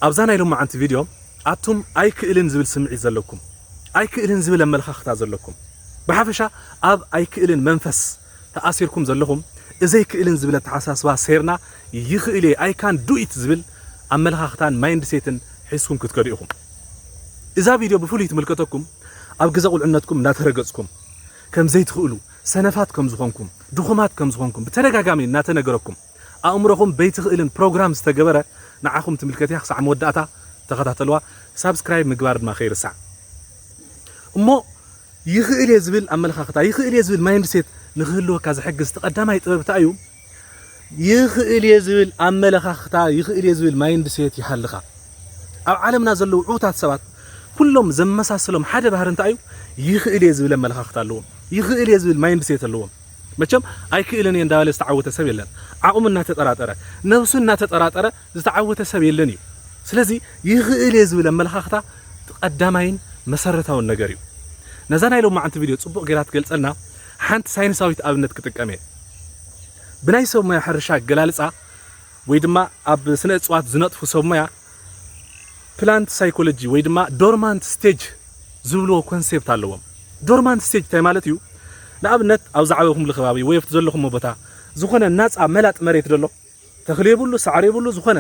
ኣብዛ ናይ ሎማዓንቲ ቪድዮ ኣቱም ኣይክእልን ዝብል ስምዒት ዘለኩም፣ ኣይክእልን ዝብል ኣመለኻኽታ ዘለኩም፣ ብሓፈሻ ኣብ ኣይክእልን መንፈስ ተኣሲርኩም ዘለኹም፣ እዘይክእልን ዝብል ኣተሓሳስባ ሴርና ይኽእል እየ፣ I can do it ዝብል ኣመለኻኽታን ማይንድሴትን ሒዝኩም ክትከዱ ኢኹም። እዛ ቪድዮ ብፍሉይ ትምልከተኩም ኣብ ግዘ ቁልዕነትኩም እናተረገጽኩም ከም ዘይትኽእሉ፣ ሰነፋት ከም ዝኾንኩም፣ ድኹማት ከም ዝኾንኩም ብተደጋጋሚ እናተነገረኩም ኣእምሮኹም በይትኽእልን ፕሮግራም ዝተገበረ ንዓኹም ትምልከት እያ። ክሳዕ መወዳእታ ተኸታተልዋ። ሳብስክራይብ ምግባር ድማ ከይርሳዕ። እሞ ይኽእል እየ ዝብል ኣመለኻኽታ፣ ይኽእል እየ ዝብል ማይንድሴት ንክህልወካ ዝሕግዝ እቲ ቀዳማይ ጥበብ እንታይ እዩ? ይኽእል እየ ዝብል ኣመለኻኽታ፣ ይኽእል እየ ዝብል ማይንድሴት ይሃልኻ። ኣብ ዓለምና ዘለዉ ዕዉታት ሰባት ኩሎም ዘመሳስሎም ሓደ ባህሪ እንታይ እዩ? ይኽእል እየ ዝብል ኣመለኻኽታ ኣለዎም። ይኽእል እየ ዝብል ማይንድሴት ኣለዎም። መቸም ኣይክእልን እየ እንዳበለ ዝተዓወተ ሰብ የለን። ዓቕሙ እናተጠራጠረ፣ ነብሱ እናተጠራጠረ ዝተዓወተ ሰብ የለን እዩ። ስለዚ ይኽእል እየ ዝብል ኣመለኻኽታ ቀዳማይን መሰረታውን ነገር እዩ። ነዛ ናይ ሎማዓንቲ ቪድዮ ጽቡቕ ጌራ ትገልጸልና ሓንቲ ሳይንሳዊት ኣብነት ክጥቀም እየ። ብናይ ሰብ ሞያ ሕርሻ ኣገላልጻ ወይ ድማ ኣብ ስነ እጽዋት ዝነጥፉ ሰብ ሞያ ፕላንት ሳይኮሎጂ ወይ ድማ ዶርማንት ስቴጅ ዝብልዎ ኮንሴፕት ኣለዎም። ዶርማንት ስቴጅ እንታይ ማለት እዩ? ንኣብነት ኣብ ዝዓበኹምሉ ከባቢ ወይ ኣብቲ ዘለኹሞ ቦታ ዝኾነ ናጻ መላጥ መሬት ደሎ፣ ተኽሊ የብሉ፣ ሳዕሪ የብሉ፣ ዝኾነ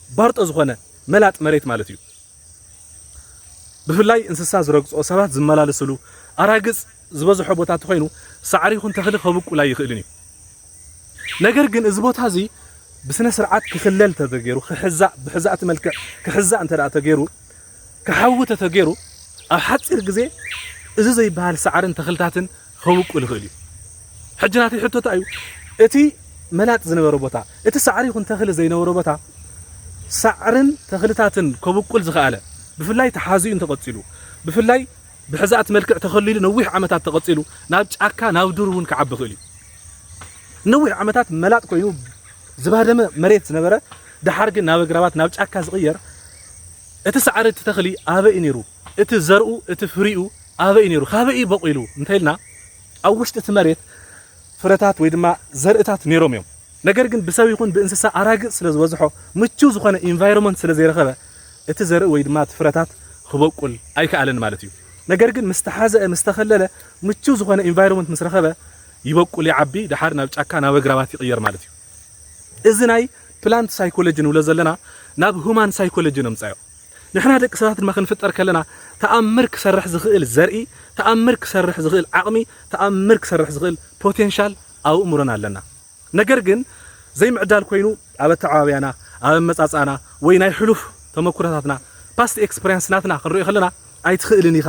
ባርጦ ዝኾነ መላጥ መሬት ማለት እዩ። ብፍላይ እንስሳ ዝረግጾ፣ ሰባት ዝመላለስሉ፣ ኣራግጽ ዝበዝሖ ቦታ እንተኾይኑ ሳዕሪ ይኹን ተኽሊ ከብቁል ኣይኽእልን እዩ። ነገር ግን እዚ ቦታ እዚ ብስነ ስርዓት ክኽለል ተተገይሩ፣ ክሕዛእ፣ ብሕዛእቲ መልክዕ ክሕዛእ እንተ ደኣ ተገይሩ፣ ክሓዊ ተተገይሩ፣ ኣብ ሓጺር ግዜ እዚ ዘይበሃል ሳዕርን ተኽልታትን ከብቁል ይኽእል እዩ። ሕጂ ናተይ ሕቶ እንታይ እዩ? እቲ መላጥ ዝነበረ ቦታ፣ እቲ ሳዕሪ ይኹን ተኽሊ ዘይነበሮ ቦታ ሳዕርን ተኽልታትን ከብቁል ዝኸኣለ፣ ብፍላይ ተሓዚኡ እንተቐጺሉ፣ ብፍላይ ብሕዛእቲ መልክዕ ተኸሊሉ ነዊሕ ዓመታት ተቐጺሉ፣ ናብ ጫካ፣ ናብ ዱር እውን ክዓቢ ይኽእል እዩ። ነዊሕ ዓመታት መላጥ ኮይኑ ዝባደመ መሬት ዝነበረ፣ ደሓር ግን ናብ ኣግራባት፣ ናብ ጫካ ዝቕየር፣ እቲ ሳዕሪ፣ እቲ ተኽሊ ኣበይ ነይሩ? እቲ ዘርኡ፣ እቲ ፍሪኡ ኣበይ ነይሩ? ካበይ እዩ በቑሉ እንተኢልና፣ ኣብ ውሽጢ እቲ መሬት ፍረታት ወይ ድማ ዘርእታት ነይሮም እዮም። ነገር ግን ብሰብ ይኹን ብእንስሳ ኣራግጽ ስለ ዝበዝሖ፣ ምቹው ዝኾነ ኢንቫይሮንመንት ስለ ዘይረኸበ፣ እቲ ዘርኢ ወይ ድማ እቲ ፍረታት ክበቁል ኣይከኣለን ማለት እዩ። ነገር ግን ምስ ተሓዘአ፣ ምስ ተኸለለ፣ ምቹው ዝኾነ ኢንቫይሮንመንት ምስ ረኸበ፣ ይበቁል፣ ይዓቢ፣ ደሓር ናብ ጫካ፣ ናብ ኣግራባት ይቕየር ማለት እዩ። እዚ ናይ ፕላንት ሳይኮሎጂ ንብሎ ዘለና ናብ ሁማን ሳይኮሎጂ ነምጻዮ። ንሕና ደቂ ሰባት ድማ ክንፍጠር ከለና ተኣምር ክሰርሕ ዝኽእል ዘርኢ፣ ተኣምር ክሰርሕ ዝኽእል ዓቕሚ፣ ተኣምር ክሰርሕ ዝኽእል ፖቴንሻል ኣብ ኣእምሮና ኣለና። ነገር ግን ዘይምዕዳል ኮይኑ ኣብ ኣተዓባብያና፣ ኣብ ኣመጻጽኣና ወይ ናይ ሕሉፍ ተመኩሮታትና፣ ፓስት ኤክስፐሪንስ ናትና ክንሪኦ ከለና ኣይትኽእልን ኢኻ፣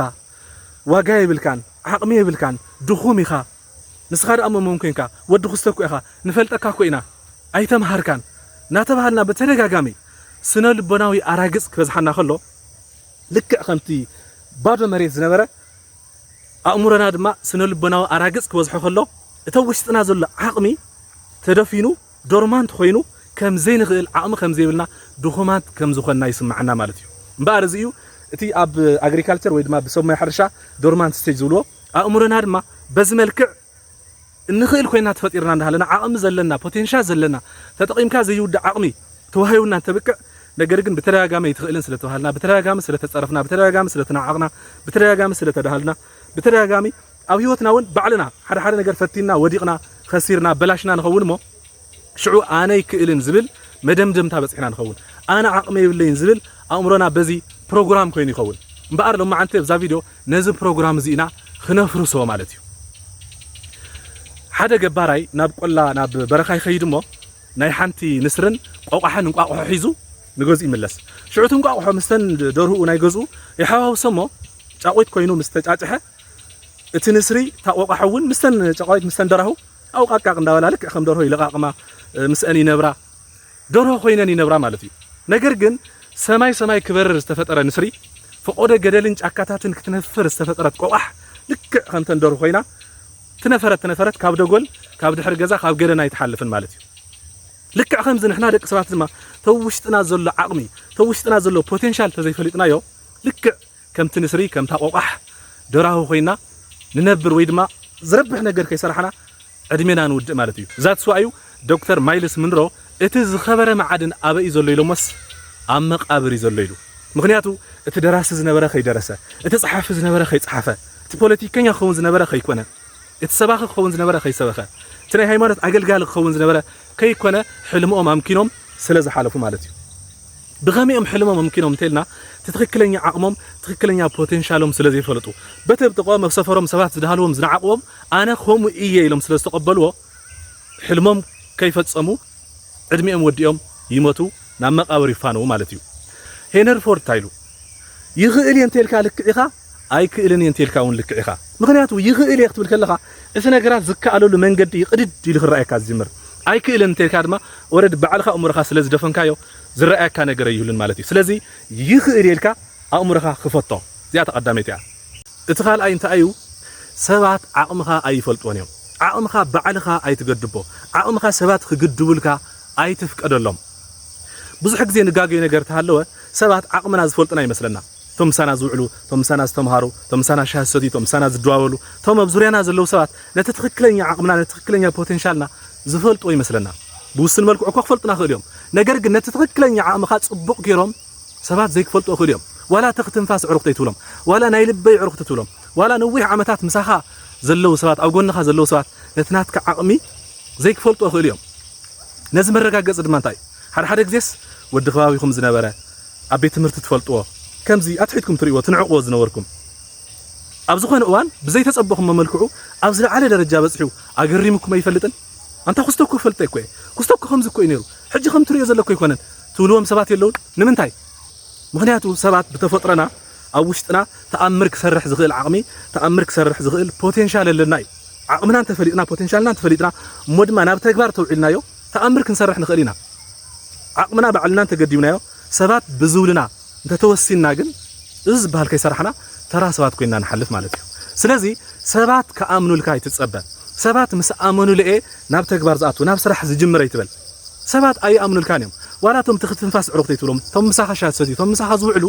ዋጋ የብልካን፣ ዓቕሚ የብልካን፣ ድኹም ኢኻ፣ ንስኻ ደኣ መሞን ኮንካ፣ ወዲ ክስተ እኮ ኢኻ፣ ንፈልጠካ እኮ ኢና፣ ኣይተምሃርካን እናተባሃልና ብተደጋጋሚ ስነ ልቦናዊ ኣራግጽ ክበዝሓና ከሎ፣ ልክዕ ከምቲ ባዶ መሬት ዝነበረ ኣእምሮና ድማ ስነ ልቦናዊ ኣራግጽ ክበዝሖ ከሎ፣ እቲ ውሽጥና ዘሎ ዓቕሚ ተደፊኑ ዶርማንት ኮይኑ ከም ዘይንኽእል፣ ዓቕሚ ከም ዘይብልና፣ ድኹማት ከም ዝኾንና ይስምዓና ማለት እዩ። እምበኣር እዚ እዩ እቲ ኣብ ኣግሪካልቸር ወይ ድማ ብሰብ ሞያ ሕርሻ ዶርማንት ስቴጅ ዝብልዎ። ኣእምሮና ድማ በዚ መልክዕ እንኽእል ኮይና ተፈጢርና እንዳሃለና፣ ዓቕሚ ዘለና፣ ፖቴንሻል ዘለና፣ ተጠቒምካ ዘይውዳእ ዓቕሚ ተዋሂቡና እንተብቅዕ፣ ነገር ግን ብተደጋጋሚ ኣይትኽእልን ስለ ተባሃልና፣ ብተደጋጋሚ ስለ ተጸረፍና፣ ብተደጋጋሚ ስለ ተናዓቕና፣ ብተደጋጋሚ ስለ ተዳሃልና፣ ብተደጋጋሚ ኣብ ህይወትና እውን ባዕልና ሓደ ሓደ ነገር ፈቲንና፣ ወዲቕና፣ ከሲርና፣ በላሽና ንኸውን እሞ፣ ሽዑ ኣነ ኣይክእልን ዝብል መደምደምታ በጺሕና ንኸውን። ኣነ ዓቕሚ የብለይን ዝብል ኣእምሮና በዚ ፕሮግራም ኮይኑ ይኸውን። እምበኣር ሎማዓንቲ ኣብዛ ቪድዮ ነዚ ፕሮግራም እዚ ኢና ክነፍርሶ ማለት እዩ። ሓደ ገባራይ ናብ ቆላ፣ ናብ በረኻ ይኸይድ እሞ፣ ናይ ሓንቲ ንስርን ቆቋሕን እንቋቑሖ ሒዙ ንገዝኡ ይምለስ። ሽዑ እቲ እንቋቑሖ ምስተን ደርሁኡ ናይ ገዝኡ ይሓዋውሶ እሞ፣ ጫቑት ኮይኑ ምስ ተጫጭሐ፣ እቲ ንስሪ፣ እታ ቆቋሕ እውን ምስተን ጫቋዊት፣ ምስተን ደራሁ ኣብኡ ቃቃቅ እንዳበላ ልክዕ ከም ደርሆ ይለቃቅማ፣ እ፣ ምስአን ይነብራ። ደርሆ ኮይነን ይነብራ ማለት እዩ። ነገር ግን ሰማይ ሰማይ ክበርር ዝተፈጠረ ንስሪ፣ ፈቆዶ ገደልን ጫካታትን ክትነፍር ዝተፈጠረት ቆቋሕ፣ ልክዕ ከምተን ደርሆ ኮይና ትነፈረት፣ ትነፈረት፣ ካብ ደጎል፣ ካብ ድሕሪ ገዛ፣ ካብ ገደና ኣይትሓልፍን ማለት እዩ። ልክዕ ከምዚ ንሕና ደቂ ሰባት ድማ ተውሽጥና ዘሎ ዓቕሚ፣ ተውሽጥና ዘሎ ፖቴንሻል ተዘይፈሊጥናዮ፣ ልክዕ ከምቲ ንስሪ፣ ከምታ ቆቋሕ ደራሁ ኮይና ንነብር ወይ ድማ ዝረብሕ ነገር ከይሰራሕና ዕድሜና ንውድእ ማለት እዩ። ዛትስ ዋይ እዩ ዶክተር ማይልስ ምንሮ እቲ ዝኸበረ መዓድን ኣበይ እዩ ዘሎ ኢሎሞስ፣ ኣብ መቃብር እዩ ዘሎ ኢሉ። ምኽንያቱ እቲ ደራሲ ዝነበረ ከይደረሰ፣ እቲ ጸሓፊ ዝነበረ ከይጸሓፈ፣ እቲ ፖለቲከኛ ክኸውን ዝነበረ ከይኮነ፣ እቲ ሰባኺ ክኸውን ዝነበረ ከይሰበኸ፣ እቲ ናይ ሃይማኖት ኣገልጋሊ ክኸውን ዝነበረ ከይኮነ ሕልምኦም ኣምኪኖም ስለ ዝሓለፉ ማለት እዩ። ብኸመይ እዮም ሕልሞም ኣምኪኖም እንተልና፣ እቲ ትኽክለኛ ዓቕሞም፣ ትኽክለኛ ፖቴንሻሎም ስለ ዘይፈልጡ፣ በተብጥቆ መብሰፈሮም ሰባት ዝደሃልዎም ዝነዓቕዎም ኣነ ከምኡ እየ ኢሎም ስለ ዝተቐበልዎ ሕልሞም ከይፈጸሙ ዕድሚኦም ወዲኦም ይሞቱ፣ ናብ መቃብር ይፋነዉ ማለት እዩ። ሄነሪ ፎርድ እንታይ ኢሉ? ይኽእል እየ እንተልካ ልክዕ ኢኻ፣ ኣይክእልን እየ እንተልካ እውን ልክዕ ኢኻ። ምኽንያቱ ይኽእል እየ ክትብል ከለኻ እቲ ነገራት ዝከኣለሉ መንገዲ ቅድድ ኢሉ ክረኣየካ ዝጅምር። ኣይክእልን እንተልካ ድማ ወረድ ባዕልኻ ኣእምሮኻ ስለ ዝደፈንካዮ ዝረኣየካ ነገር ኣይህሉን ማለት እዩ። ስለዚ ይኽእል እየ ኢልካ ኣእምሮኻ ክፈቶ። እዚኣ ተቐዳመይቲ እያ። እቲ ካልኣይ እንታይ እዩ? ሰባት ዓቕምኻ ኣይፈልጥዎን እዮም። ዓቕምኻ ባዕልኻ ኣይትገድቦ። ዓቕምኻ ሰባት ክግድቡልካ ኣይትፍቀደሎም። ብዙሕ ግዜ ንጋገዮ ነገር ተሃለወ ሰባት ዓቕምና ዝፈልጡና ይመስለና። እቶም ምሳና ዝውዕሉ፣ እቶም ምሳና ዝተምሃሩ፣ እቶም ምሳና ሻሂ ዝሰትዩ፣ እቶም ምሳና ዝደዋወሉ፣ እቶም ኣብ ዙርያና ዘለዉ ሰባት ነቲ ትኽክለኛ ዓቕምና፣ ነቲ ትኽክለኛ ፖቴንሻልና ዝፈልጥዎ ይመስለና። ብውስን መልክዑ እኮ ክፈልጡና ክእል እዮም። ነገር ግን ነቲ ትኽክለኛ ዓቕምኻ ጽቡቕ ገይሮም ሰባት ዘይክፈልጥዎ ክእል እዮም። ዋላ ተኽትንፋስ ዕሩኽተይ ትብሎም፣ ዋላ ናይ ልበይ ዕሩኽቲ ትብሎም፣ ዋላ ነዊሕ ዓመታት ምሳኻ ዘለዉ ሰባት፣ ኣብ ጎንኻ ዘለዉ ሰባት ነቲ ናትካ ዓቕሚ ዘይክፈልጥዎ ክእል እዮም። ነዚ መረጋገጺ ድማ እንታይ? ሓደ ሓደ ግዜስ ወዲ ከባቢኹም ዝነበረ፣ ኣብ ቤት ትምህርቲ ትፈልጥዎ፣ ከምዚ ኣትሒትኩም ትርእይዎ፣ ትንዕቕዎ ዝነበርኩም፣ ኣብ ዝኾነ እዋን ብዘይተጸበኹሞ መልክዑ ኣብ ዝለዓለ ደረጃ በጺሑ ኣገሪሙኩም ኣይፈልጥን? ኣንታ ኩስቶ እኮ ፈልጠ እኮ እየ፣ ኩስቶ እኮ ከምዚ እኮ እዩ ነይሩ፣ ሕጂ ከም ትርእዮ ዘለኩ ኣይኮነን ትብልዎም ሰባት የለውን? ንምንታይ? ምኽንያቱ ሰባት ብተፈጥሮና ኣብ ውሽጥና ተኣምር ክሰርሕ ዝኽእል ዓቕሚ፣ ተኣምር ክሰርሕ ዝኽእል ፖቴንሻል ኣለና እዩ። ዓቕምና እንተፈሊጥና፣ ፖቴንሻልና እንተፈሊጥና፣ እሞ ድማ ናብ ተግባር ተውዒልናዮ፣ ተኣምር ክንሰርሕ ንኽእል ኢና። ዓቕምና ባዕልና እንተገዲብናዮ፣ ሰባት ብዝብሉና እንተተወሲንና ግን፣ እዚ ዝበሃል ከይሰራሕና ተራ ሰባት ኮይንና ንሓልፍ ማለት እዩ። ስለዚ ሰባት ክኣምኑልካ ኣይትጸበ። ሰባት ምስ ኣመኑለኤ ናብ ተግባር ዝኣቱ፣ ናብ ስራሕ ዝጅምር ኣይትበል። ሰባት ኣይኣምኑልካን እዮም። ዋላ እቶም ትኽትንፋስ ዕሩኽተይ ትብሎም፣ እቶም ምሳኻ ሻሂ ዝሰትዩ፣ እቶም ምሳኻ ዝውዕሉ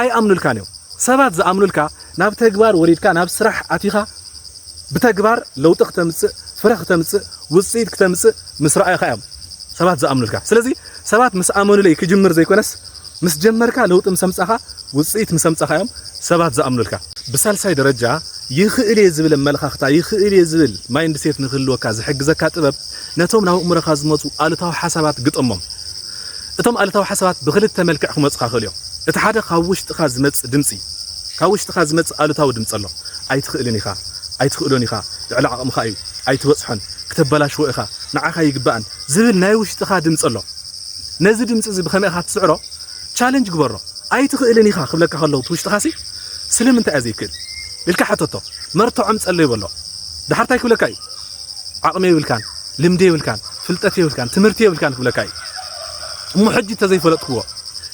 ኣይኣምኑልካን እዮም። ሰባት ዝኣምኑልካ ናብ ተግባር ወሪድካ፣ ናብ ስራሕ ኣቲኻ፣ ብተግባር ለውጢ ክተምጽእ፣ ፍረ ክተምጽእ፣ ውጽኢት ክተምጽእ ምስ ረኣዩኻ እዮም ሰባት ዝኣምኑልካ። ስለዚ ሰባት ምስ ኣመኑለይ ክጅምር ዘይኮነስ፣ ምስ ጀመርካ፣ ለውጢ ምስ ኣምጻኻ፣ ውጽኢት ምስ ኣምጻኻ እዮም ሰባት ዝኣምኑልካ። ብሳልሳይ ደረጃ፣ ይኽእል እየ ዝብል ኣመለኻኽታ፣ ይኽእል እየ ዝብል ማይንድሴት ንክህልወካ ዝሕግዘካ ጥበብ፣ ነቶም ናብ ኣእምሮኻ ዝመጹ ኣሉታዊ ሓሳባት ግጠሞም። እቶም ኣሉታዊ ሓሳባት ብኽልተ መልክዕ ክመጹኻ ይኽእሉ እዮም። እቲ ሓደ ካብ ውሽጥኻ ዝመጽእ ድምጺ፣ ካብ ውሽጥኻ ዝመጽእ ኣሉታዊ ድምጺ ኣሎ። ኣይትኽእልን ኢኻ፣ ኣይትኽእሎን ኢኻ፣ ልዕሊ ዓቕምኻ እዩ፣ ኣይትበጽሖን፣ ክተበላሽዎ ኢኻ፣ ንዓኻ ይግባእን ዝብል ናይ ውሽጥኻ ድምጺ ኣሎ። ነዚ ድምጺ እዚ ብኸመይ ኢኻ ትስዕሮ? ቻለንጅ ግበሮ። ኣይትኽእልን ኢኻ ክብለካ ከሎ እቲ ውሽጥኻሲ ስለምንታይ እየ ዘይክእል ኢልካ ሕተቶ። መርትዖ ምጸለይ በሎ። ደሓር እንታይ ክብለካ እዩ? ዓቕሚ የብልካን፣ ልምዲ የብልካን፣ ፍልጠት የብልካን፣ ትምህርቲ የብልካን ክብለካ እዩ። እሞ ሕጂ ተዘይፈለጥክዎ፣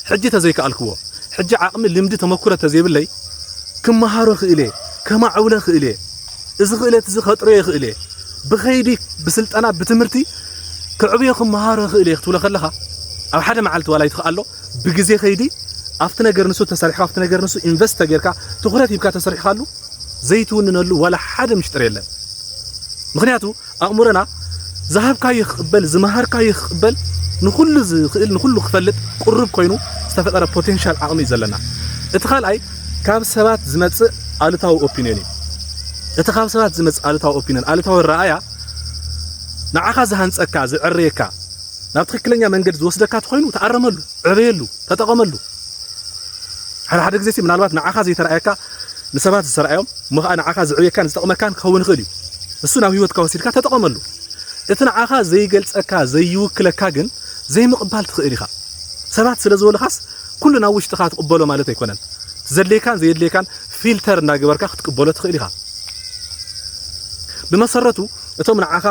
ሕጂ ተዘይከኣልክዎ፣ ሕጂ ዓቕሚ፣ ልምዲ፣ ተመኩሮ ተዘይብለይ ክመሃሮ ክእል እየ፣ ከማዕብሎ ክእል እየ፣ እዚ ክእለት እዚ ከጥርዮ ይኽእል እየ፣ ብኸይዲ ብስልጠና ብትምህርቲ ክዕብዮ ክመሃሮ ክእል እየ ክትብሎ ከለኻ፣ ኣብ ሓደ መዓልቲ ዋላ ይትኽኣሎ፣ ብግዜ ከይዲ ኣብቲ ነገር ንሱ ተሰሪሕካ፣ ኣብቲ ነገር ንሱ ኢንቨስት ተጌርካ፣ ትኹረት ሂብካ ተሰሪሕካሉ ዘይትውንነሉ ዋላ ሓደ ምሽጥር የለን። ምኽንያቱ ኣእምሮና ዝሃብካዮ ክቕበል፣ ዝመሃርካዮ ክቕበል፣ ንኹሉ ዝኽእል፣ ንኹሉ ክፈልጥ ቅሩብ ኮይኑ ዝተፈጠረ ፖቴንሻል ዓቕሚ እዩ ዘለና። እቲ ካልኣይ ካብ ሰባት ዝመጽእ ኣሉታዊ ኦፒንዮን እዩ። እቲ ካብ ሰባት ዝመጽእ ኣሉታዊ ኦፒንዮን፣ ኣሉታዊ ኣረኣእያ ንዓኻ ዝሃንጸካ፣ ዝዕርየካ፣ ናብ ትኽክለኛ መንገዲ ዝወስደካ ተኾይኑ ተኣረመሉ፣ ዕበየሉ፣ ተጠቐመሉ። ሓደ ሓደ ግዜ ምናልባት ንዓኻ ዘይተረኣየካ ንሰባት ዝተረኣዮም እሞ ከዓ ንዓኻ ዝዕብየካን ዝጠቕመካን ክኸውን ይኽእል እዩ። እሱ ናብ ህይወትካ ወሲድካ ተጠቐመሉ። እቲ ንዓኻ ዘይገልጸካ ዘይውክለካ ግን ዘይምቕባል ትኽእል ኢኻ። ሰባት ስለ ዝበሉኻስ ኩሉ ናብ ውሽጥኻ ትቕበሎ ማለት ኣይኮነን። ዘድልየካን ዘየድልየካን ፊልተር እናገበርካ ክትቅበሎ ትኽእል ኢኻ። ብመሰረቱ እቶም ንዓኻ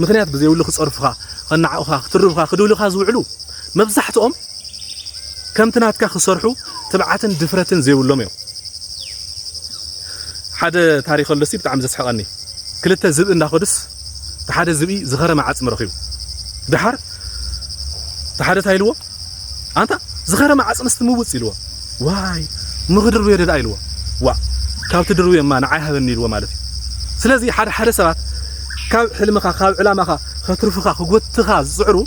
ምኽንያት ብዘይብሉ ክጸርፉኻ፣ ከነዓቑኻ፣ ክትርቡኻ፣ ክድብሉኻ ዝውዕሉ መብዛሕትኦም ከምቲ ናትካ ክሰርሑ ትብዓትን ድፍረትን ዘይብሎም እዮም። ሓደ ታሪኽ ኣሎሲ ብጣዕሚ ዘስሕቐኒ። ክልተ ዝብኢ እንዳኸዱስ፣ እቲ ሓደ ዝብኢ ዝኸረመ ዓጽሚ ረኺቡ። ደሓር እቲ ሓደ እንታይ ኢልዎ? ኣንታ ዝኸረመ ዓጽምስ ትምውጽ ኢልዎ። ዋይ፣ ምኽድርብዮ ደኣ ኢልዎ። ዋ፣ ካብ ትድርብዮ እማ ንዓይ ሃበኒ ኢልዎ ማለት እዩ። ስለዚ ሓደ ሓደ ሰባት ካብ ሕልምኻ፣ ካብ ዕላማኻ ከትርፉኻ፣ ክጎትኻ ዝጽዕሩ፣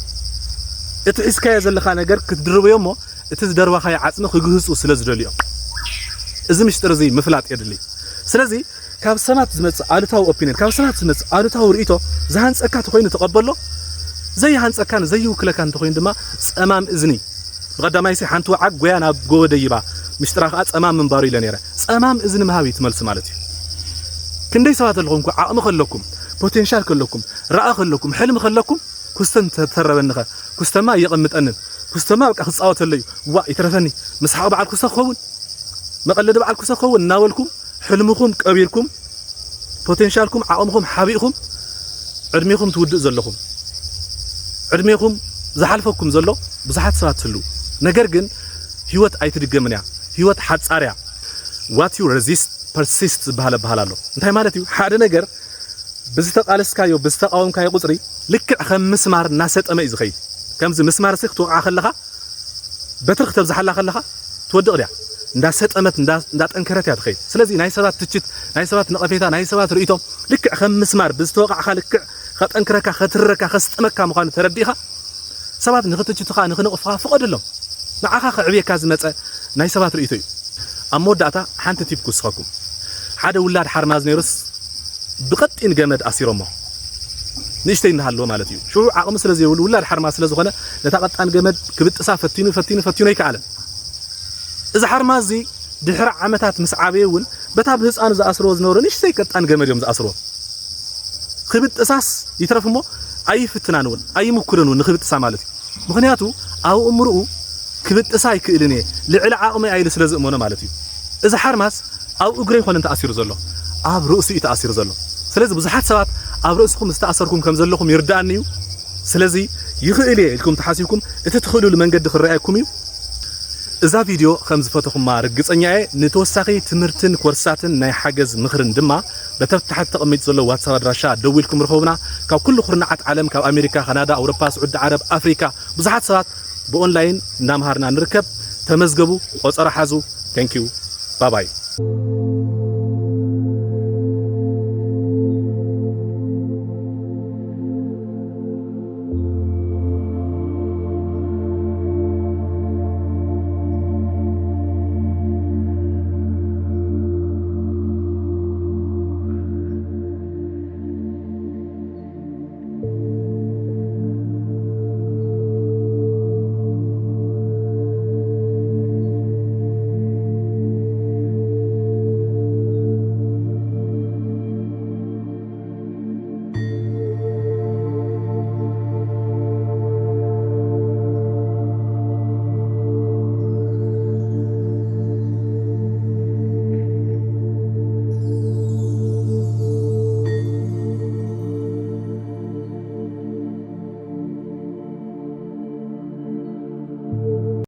እቲ ሒዝካዮ ዘለኻ ነገር ክትድርብዮ እሞ እቲ ዝደርባኻዮ ዓጽሚ ክግህጹ ስለ ዝደልዮም። እዚ ምሽጥር እዚ ምፍላጥ የድሊ። ስለዚ ካብ ሰባት ዝመጽእ ኣሉታዊ ኦፒንየን፣ ካብ ሰባት ዝመጽእ ኣሉታዊ ርእይቶ ዝሃንጸካ ተኾይኑ ተቐበሎ፣ ዘይሃንጸካን ዘይውክለካን ተኾይኑ ድማ ጸማም እዝኒ። ብቐዳማይሲ ሓንቲ ወዓግ ጎያ ናብ ጎቦ ደይባ፣ ምሽጥራ ከኣ ጸማም ምንባሩ ኢለ ነይረ። ጸማም እዝኒ ምሃብ እዩ ትመልሲ ማለት እዩ። ክንደይ ሰባት ኣለኹም እኮ ዓቕሚ ከለኩም፣ ፖቴንሻል ከለኩም፣ ራእ ከለኩም፣ ሕልሚ ከለኩም፣ ኩስተን ተተረበንኸ፣ ኩስተማ እየቐምጠንን፣ ኩስተማ በቃ ክጻወተለዩ፣ ዋ ይትረፈኒ፣ ምስሓቕ በዓል ኩስተ ክኸውን፣ መቐለዲ በዓል ኩስተ ክኸውን እናበልኩም፣ ሕልምኹም ቀቢርኩም፣ ፖቴንሻልኩም ዓቕምኹም ሓቢእኩም፣ ዕድሜኹም ትውድእ ዘለኹም፣ ዕድሜኹም ዝሓልፈኩም ዘሎ ብዙሓት ሰባት ትህልዉ። ነገር ግን ህይወት ኣይትድገምን እያ። ህይወት ሓጻር እያ። What you resist persist ዝበሃል ኣበሃል ኣሎ። እንታይ ማለት እዩ? ሓደ ነገር ብዝተቓለስካዮ፣ ብዝተቃወምካዮ ቁጽሪ ልክዕ ከም ምስማር እናሰጠመ እዩ ዝኸይድ። ከምዚ ምስማር ሲ ክትወቕዓ ከለኻ፣ በትሪ ክተብዝሓላ ከለኻ ትወድቕ ድያ? እንዳሰጠመት፣ እንዳ-፣ እንዳጠንከረት እያ ትኸይድ። ስለዚ ናይ ሰባት ትችት፣ ናይ ሰባት ነቐፌታ፣ ናይ ሰባት ርእይቶ ልክዕ ከም ምስማር ብዝተወቓዕካ ልክዕ ከጠንክረካ፣ ከትርረካ፣ ከስጥመካ ምዃኑ ተረዲእኻ፣ ሰባት ንኽትችቱኻ፣ ንኽነቕፉኻ ፍቐደሎም። ንዓኻ ከዕብየካ ዝመጸ ናይ ሰባት ርእይቶ እዩ። ኣብ መወዳእታ ሓንቲ ቲፕ ክውስኸኩም። ሓደ ውላድ ሓርማዝ ነይሩስ ብቐጢን ገመድ ኣሲሮሞ። ንእሽተይ እናሃለወ ማለት እዩ። ሽዑ ዓቕሚ ስለ ዘይብሉ ውላድ ሓርማዝ ስለ ዝኾነ ነታ ቀጣን ገመድ ክብጥሳ ፈቲኑ፣ ፈቲኑ፣ ፈቲኑ ኣይከኣለን። እዚ ሓርማዝ እዚ ድሕሪ ዓመታት ምስ ዓበየ እውን በታ ብህፃኑ ዝኣስርዎ ዝነበሩ ንእሽተይ ቀጣን ገመድ እዮም ዝኣስርዎ። ክብጥሳስ ይትረፍ እሞ ኣይፍትናን እውን ኣይምኩርን እውን ንክብጥሳ ማለት እዩ። ምኽንያቱ ኣብ እምርኡ ክብጥሳ ኣይክእልን እየ፣ ልዕሊ ዓቕመይ ኢሉ ስለ ዝእመኖ ማለት እዩ። እዚ ሓርማዝ ኣብ እግሩ ኣይኮነን ተኣሲሩ ዘሎ፣ ኣብ ርእሱ እዩ ተኣሲሩ ዘሎ። ስለዚ ብዙሓት ሰባት ኣብ ርእስኹም ዝተኣሰርኩም ከም ዘለኹም ይርድኣኒ እዩ። ስለዚ ይኽእል እየ ኢልኩም ተሓሲብኩም እቲ ትኽእልሉ መንገዲ ክረኣየኩም እዩ። እዛ ቪድዮ ከም ዝፈተኹማ ርግጸኛ እየ። ንተወሳኺ ትምህርትን ኮርሳትን ናይ ሓገዝ ምኽርን ድማ በቲ ኣብ ታሕቲ ተቐሚጡ ዘሎ ዋትሳፕ ኣድራሻ ደዊልኩም ርኸቡና። ካብ ኩሉ ኩርናዓት ዓለም፣ ካብ ኣሜሪካ፣ ካናዳ፣ ኣውሮፓ፣ ስዑዲ ዓረብ፣ ኣፍሪካ ብዙሓት ሰባት ብኦንላይን እናምሃርና ንርከብ። ተመዝገቡ፣ ቆጸራ ሓዙ። Thank you። ባባይ።